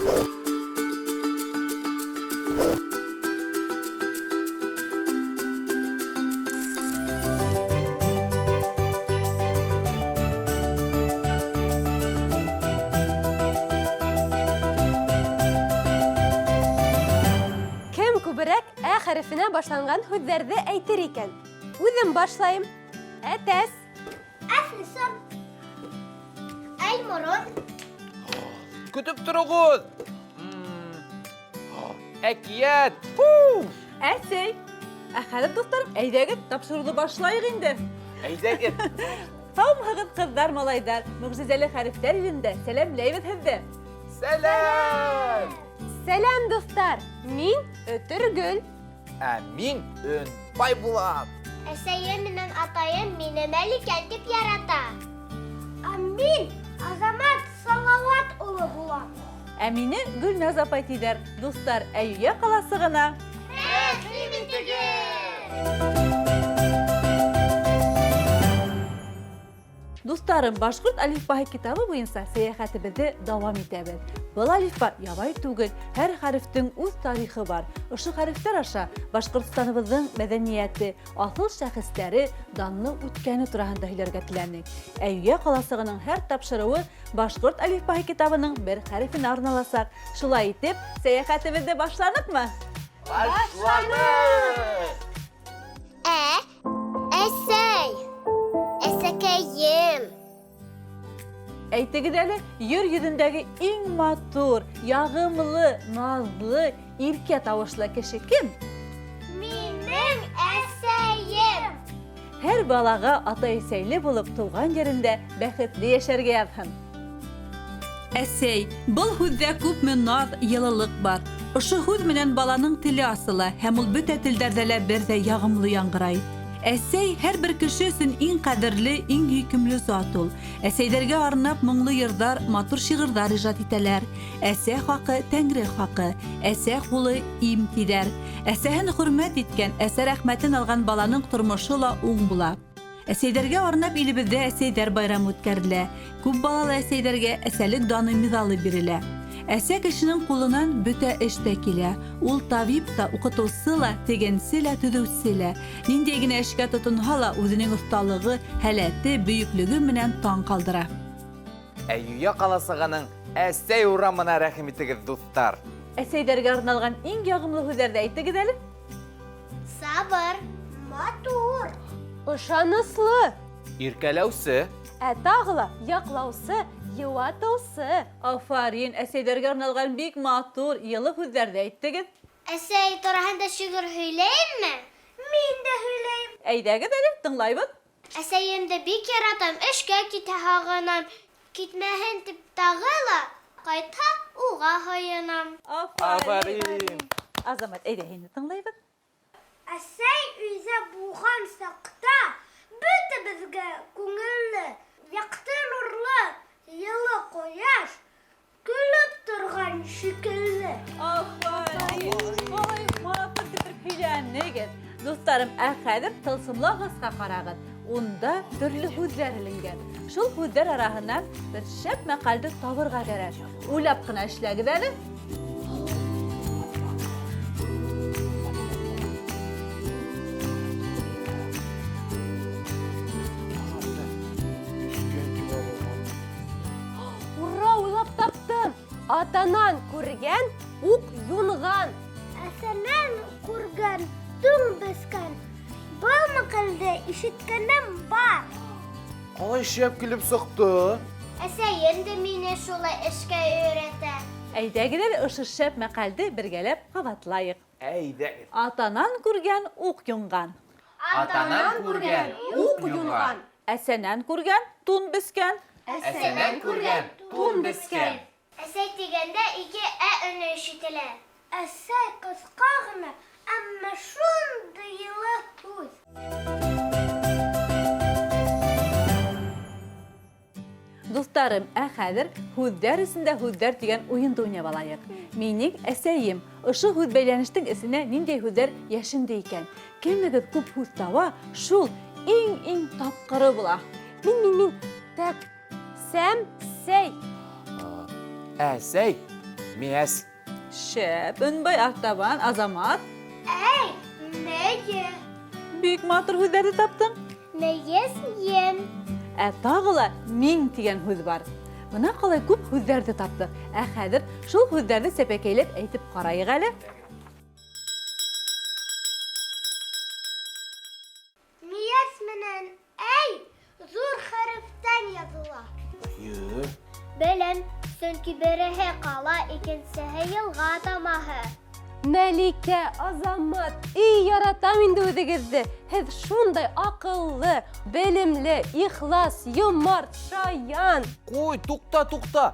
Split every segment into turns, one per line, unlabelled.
Кем күберәк Ә хәрефенә башланған һүҙҙәрҙе әйтер икән? Үҙем башлайым. Әтәс.
Әфлисун. Әлморон.
Көтөп тороғоҙ. Әкиәт. Фу!
Әсәй. Ә хәҙер, дуҫтарым, әйҙәгеҙ, тапшырыуҙы башлайыҡ инде.
Әйҙәгеҙ.
Һаумыһығыҙ, ҡыҙҙар, малайҙар. Мөғжизәле хәрефтәр илендә сәләмләйбеҙ һеҙҙе.
Сәләм!
Сәләм, дуҫтар. Мин Өтөргөл.
Ә мин Өнбай булам.
Әсәйем менән атайым мине Мәликә тип ярата. Ә мин Азамат Салауат улы булам.
Ә мине Гөлназ апай тиҙәр. Дуҫтар, Әйүйә ҡаласығына.
Рәхим итегеҙ!
Дуҫтарым, башҡорт әлифбаһы китабы буйынса сәйәхәтебеҙҙе дауам итәбеҙ. Был әлифба ябай түгел, һәр хәрефтең үҙ тарихы бар. Ошо хәрефтәр аша Башҡортостаныбыҙҙың мәҙәниәте, аҫыл шәхестәре, данлы үткәне тураһында һөйләргә теләнек. Әйүйә ҡаласығының һәр тапшырыуы башҡорт әлифбаһы китабының бер хәрефенә арналасаҡ. Шулай итеп, сәйәхәтебеҙҙе башланыҡмы?
Башланыҡ!
Ә, әсәй, әсәкәйем.
Әйтегеҙ әле, ер йөҙөндәге иң матур, яғымлы, наҙлы, иркә тауышлы кеше кем?
Минең әсәйем.
Һәр балаға атай-әсәйле булып тыуған ерендә бәхетле йәшәргә яҙһын. Әсәй, был һүҙҙә күпме наҙ, йылылыҡ бар. Ошо һүҙ менән баланың теле асыла һәм ул бөтә телдәрҙә лә берҙәй яғымлы яңғырай. Әсәй һәр бер кеше өсөн иң ҡәҙерле, иң һөйкөмлө зат ул. Әсәйҙәргә арнап моңло йырҙар, матур шиғырҙар ижад итәләр. Әсә хаҡы тәңре хаҡы, әсә ҡулы им тиҙәр. Әсәһен хөрмәт иткән, әсә рәхмәтен алған баланың тормошо ла уң була. Әсәйҙәргә арнап илебеҙҙә әсәйҙәр байрамы үткәрелә. Күп балалы әсәйҙәргә әсәлек даны миҙалы бирелә. Әсә кешенең ҡулынан бөтә эш тә килә. Ул табип та, уҡытыусы ла, тегенсе лә, төҙөүсе лә. Ниндәй генә эшкә тотонһа ла, үҙенең оҫталығы, һәләте, бөйөклөгө менән таң ҡалдыра.
Әйүйә ҡаласығының Әсәй урамына рәхим итегеҙ, дуҫтар!
Әсәйҙәргә арналған иң яғымлы һүҙҙәрҙе әйтегеҙ әле.
Сабыр, матур.
Ышаныслы.
Иркәләүсе.
Ә тағы ла яҡлаусы, йыуатыусы.
Афарин, әсәйҙәргә арналған бик матур, йылы һүҙҙәрҙе әйттегеҙ.
Әсәй тураһында шиғыр һөйләйемме? Мин дә һөйләйем.
Әйҙәгеҙ әле, тыңлайбыҙ.
Әсәйемде бик яратам, эшкә китә һағынам. Китмәһен тип тағы ла, ҡайтһа, уға һыйынам.
Афарин.
Азамат, әйҙә һине тыңлайбыҙ.
Әсәй өйҙә булған саҡта бөтәбеҙгә күңелле, яҡты нурлы, йылы ҡояш көлөп торған шикелле.
Афарин! Ой, матур итеп һөйләнегеҙ. Дуҫтарым, ә хәҙер тылсымлы ағасҡа ҡарағыҙ. Унда төрлө һүҙҙәр эленгән. Шул һүҙҙәр араһынан бер шәп мәҡәлде табырға кәрәк. Уйлап ҡына эшләгеҙ әле.
Ура, уйлап таптым! Атанан күргән уҡ юнған.
Әсәнән күргән туң бескән. Был мәҡәлде ишеткәнем бар.
Ҡалай шәп килеп сыҡты.
Әсәйем дә мине шулай эшкә өйрәтә.
Әйҙәгеҙ әле ошо шәп мәҡәлде бергәләп ҡабатлайыҡ.
Әйҙәгеҙ.
Атанан күргән уҡ юнған.
Атанан күргән уҡ юнған.
Әсәнән күргән тун бескән.
Әсәнән күргән тун бескән.
Әсәй тигәндә ике ә өнө ишетелә. Әсәй ҡыҫҡа ғына, әммә шундай йылы һүҙ.
Дуҫтарым, ә хәҙер һүҙҙәр эсендә һүҙҙәр тигән уйынды уйнап алайыҡ. Минең әсәйем. Ошо һүҙ бәйләнештең эсенә ниндәй һүҙҙәр йәшенде икән? Кемегеҙ күп һүҙ таба, шул иң-иң тапҡыры була.
Мин, мин, мин. Так, сәм, сәй.
Әсәй, Миәс.
Шәп, Өнбай, артабан, Азамат.
Әй, мейе.
Бик матур һүҙҙәрҙе таптың.
Мейес ем.
Ә тағы ла миң тигән һүҙ бар. Бына ҡалай күп һүҙҙәрҙе таптыҡ. Ә хәҙер шул һүҙҙәрҙе сәпәкәйләп әйтеп ҡарайыҡ әле.
Миәс менән әй зур хәрефтән яҙыла.
Йө.
Беләм, сөнки береһе ҡала, икенсеһе йылға атамаһы.
Мәликә, Азамат, эй, яратам инде үҙегеҙҙе. Һеҙ шундай аҡыллы, белемле, ихлас, йомарт, шаян.
Ҡуй, туҡта, туҡта.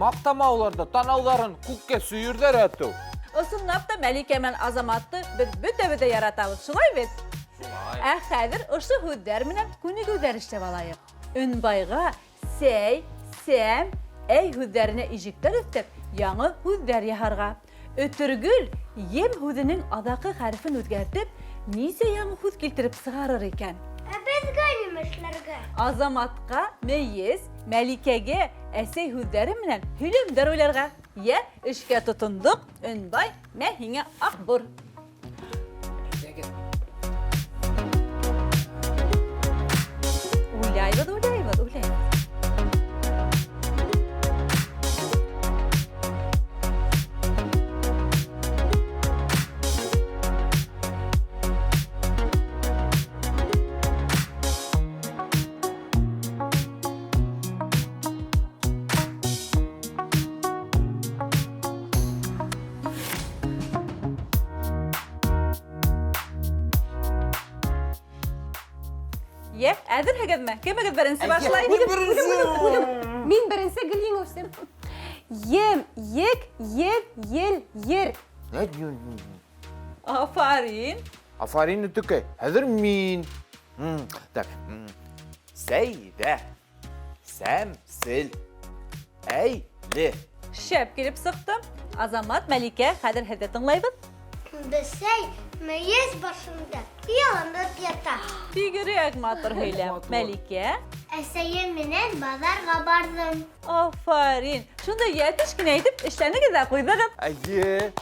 Маҡтама уларҙы, танауҙарын күккә сөйөрҙәр әтеү.
Ысынлап та Мәликә менән Азаматты беҙ бөтәбеҙ ҙә яратабыҙ, шулай бит?
Шулай.
Ә хәҙер ошо һүҙҙәр менән күнегеүҙәр эшләп алайыҡ. Өнбайға сәй, сәм, әй һүҙҙәренә ижектәр өҫтәп, яңы һүҙҙәр яһарға. Өтөргөл ем һүҙенең аҙаҡы хәрефен үҙгәртеп, нисә яңы һүҙ килтереп сығарыр икән?
Ә беҙгә нимә эшләргә?
Азаматҡа мейес, Мәликәгә әсәй һүҙҙәре менән һөйләмдәр уйларға. Йә, эшкә тотондоҡ, Өнбай, мә һиңә аҡбур. Уйлайбыҙ, уйлайбыҙ, уйлайбыҙ. Йә, әҙерһегеҙме? Кемегеҙ беренсе башлай?
Мин беренсе.
Мин беренсе, гел еңеүсе. Ем, ек, ел, ел, ер.
Афарин.
Афарин, Өтөкәй. Хәҙер мин. Так. Сәйҙә. Сәмсел. Әйле.
Шәп килеп сыҡты. Азамат, Мәликә, хәҙер һеҙҙе тыңлайбыҙ.
Бесәй мейес башында ялынып ята.
Бигерәк матур һөйләм.
Матур.
Мәликә.
Әсәйем менән баҙарға барҙым.
Афарин. Шундай йәтеш кенә итеп эшләнегеҙ ҙә ҡуйҙығыҙ.
Әйе.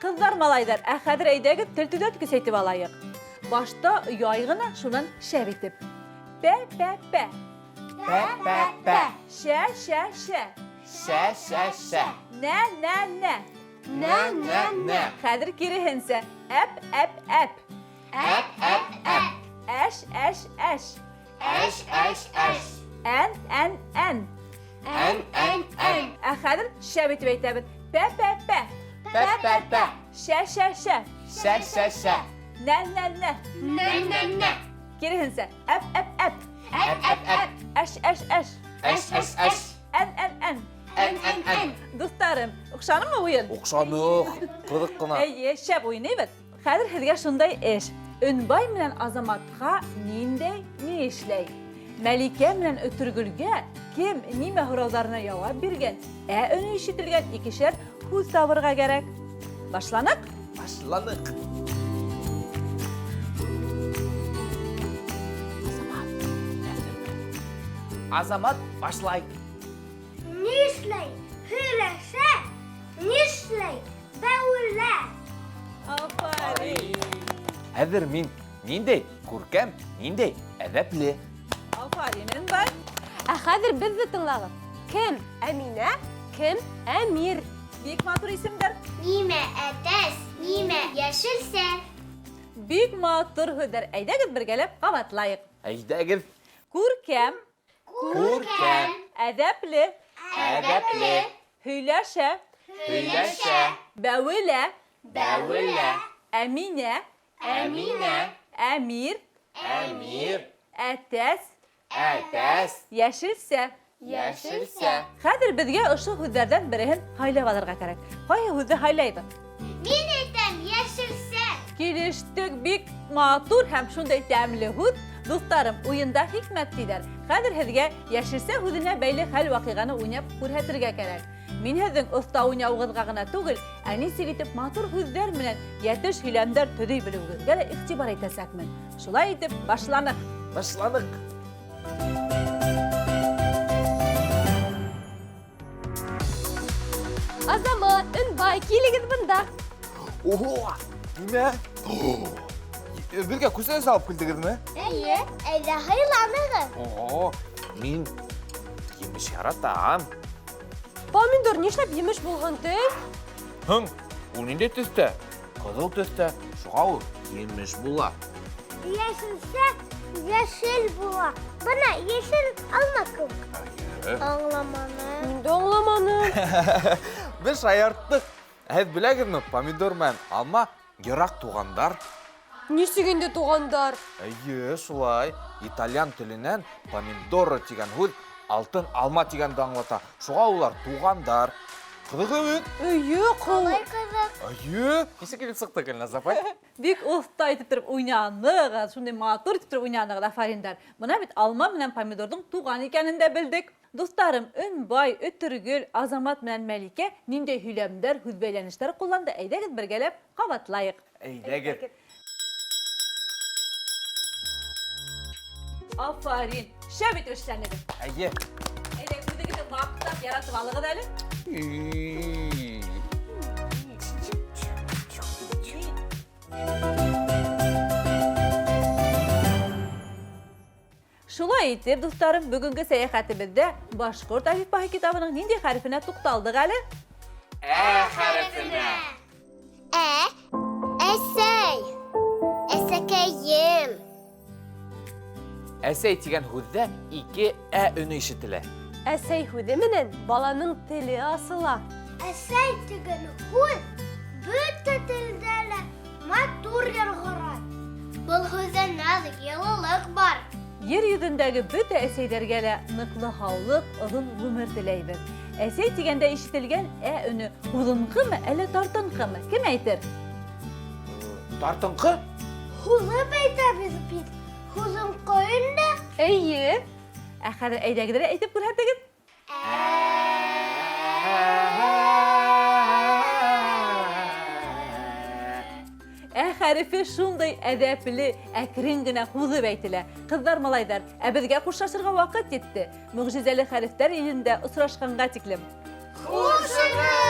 Ҡыҙҙар, малайҙар, ә хәҙер әйҙәгеҙ тел төҙәткес әйтеп алайыҡ. Башта яй ғына, шунан шәп итеп. Пә, пә, пә.
Пә, пә, пә.
Шә, шә, шә.
Шә, шә, шә.
Нә, нә, нә.
Нә, нә, нә.
Хәҙер киреһенсә. Әп, әп, әп.
Әп, әп, әп.
Әш, әш, әш.
Әш, әш, әш.
Ән, ән, ән.
Ән, ән, ән.
Ә хәҙер шәп итеп әйтәбеҙ. Пә, пә, пә.
Пә, пә, пә.
Шә, шә, шә.
Шә, шә, шә.
Нә, нә, нә.
Нә, нә, нә.
Киреһенсә. Әп, әп, әп.
Әп, әп, әп.
Әш, әш, әш.
Әш, әш, әш.
Ән, ән, ән.
Ән, ән, ән.
Дуҫтарым, оҡшанымы уйын?
Оҡшаныҡ. Ҡыҙыҡ ҡына.
Эйе, шәп уйнайбыҙ. Хәҙер һеҙгә шундай эш. Өнбай менән Азаматҡа ниндәй ни эшләй? Мәликә менән Өтөргөлгә кем нимә һорауҙарына яуап биргән, ә өнө ишетелгән икешәр һүҙ табырға кәрәк. Башланыҡ?
Башланыҡ. Азамат, әҙерме? Азамат башлай.
Нишләй? Һөйләшә. Нишләй? Бәүелә.
Афарин.
Хәҙер мин ниндәй күркәм, ниндәй әҙәпле.
Афарин, Өнбай.
Ә хәҙер беҙҙе тыңлағыҙ. Кем Әминә, кем Әмир.
Бик матур исемдәр.
Нимә әтәс, нимә йәшелсә.
Бик матур һүҙҙәр. Әйҙәгеҙ бергәләп ҡабатлайыҡ.
Әйҙәгеҙ.
Күркәм,
Күркәм,
әҙәпле,
әҙәпле,
һөйләшә,
һөйләшә,
бәүелә,
бәүелә,
Әминә,
Әминә,
Әмир,
Әмир,
әтәс,
әтәс,
йәшелсә.
йәшелсә.
Хәҙер беҙгә ошо һүҙҙәрҙән береһен һайлап алырға кәрәк. Ҡайһы һүҙҙе һайлайбыҙ?
Мин әйтәм, йәшелсә.
Килештек, бик матур һәм шундай тәмле һүҙ. Дуҫтарым, уйында хикмәт тиҙәр. Хәҙер һеҙгә йәшелсә һүҙенә бәйле хәл-ваҡиғаны уйнап күрһәтергә кәрәк. Мин һеҙҙең оҫта уйнауығыҙға ғына түгел, ә нисек итеп матур һүҙҙәр менән йәтеш һөйләмдәр төҙөй белеүегеҙгә лә иғтибар итәсәкмен. Шулай итеп, башланыҡ.
Башланыҡ.
Азамат, Өнбай, килегеҙ бында.
Ого! Нимә? Беҙгә күстәнәс алып килдегеҙме?
Эйе, әйҙә һыйланығыҙ.
О, мин емеш яратам.
Помидор нишләп емеш булған ти?
Һың, ул ниндәй төҫтә? Ҡыҙыл төҫтә, шуға ул емеш була.
Йәшелсә йәшел була. Бына йәшел алма кеүек. Аңламаным.
Мин дә аңламаным.
Беҙ шаярттыҡ. Ә һеҙ беләгеҙме, помидор менән алма йыраҡ туғандар.
Нисек инде туғандар?
Эйе, шулай. Итальян теленән помидоро тигән һүҙ алтын алма тигәнде аңлата. Шуға улар туғандар. Ҡыҙыҡ бит?
Эйе, ҡыл.
Алай ҡыҙыҡ.
Эйе. Нисек килеп сыҡты, Гөлназ апай?
Бик оҫта итеп тороп уйнанығыҙ, шундай матур итеп тороп уйнанығыҙ, афариндар. Бына бит алма менән помидорҙың туған икәнен дә белдек. Дуҫтарым, Өнбай, Өтөргөл, Азамат менән Мәликә ниндәй һөйләмдәр, һүҙбәйләнештәр ҡулланды? Әйҙәгеҙ бергәләп ҡабатлайыҡ.
Әйҙәгеҙ.
Афарин! Шәп итеп эшләнегеҙ.
Әйе.
Әйҙә, үҙегеҙҙе маҡтап, яратып алығыҙ әле. Шулай итеп, дуҫтарым, бөгөнгө сәйәхәтебеҙҙә башҡорт әлифбаһы китабының ниндәй хәрефенә туҡталдыҡ әле?
Ә хәрефенә.
Ә, әсәй, әсәкәйем.
Әсәй тигән һүҙҙә ике ә өнө ишетелә.
Әсәй һүҙе менән баланың теле асыла.
Әсәй тигән һүҙ бөтә телдә лә матур яңғырай. Был һүҙҙә наҙ, йылылыҡ бар.
Ер йөҙөндәге бөтә әсәйҙәргә лә ныҡлы һаулыҡ, оҙон ғүмер теләйбеҙ. Әсәй тигәндә ишетелгән ә өнө һуҙынҡымы, әллә тартынҡымы? Кем әйтер?
Тартынҡы?
Һуҙып әйтәбеҙ бит. Һуҙынҡы инде.
Эйе.
Ә хәҙер әйҙәгеҙ әле әйтеп күрһәтегеҙ. Ә хәрефе шундай әҙәпле, әкрен генә һуҙып әйтелә. Ҡыҙҙар, малайҙар, ә беҙгә хушлашырға ваҡыт етте. Мөғжизәле хәрефтәр илендә осрашҡанға тиклем.
Хушығыҙ!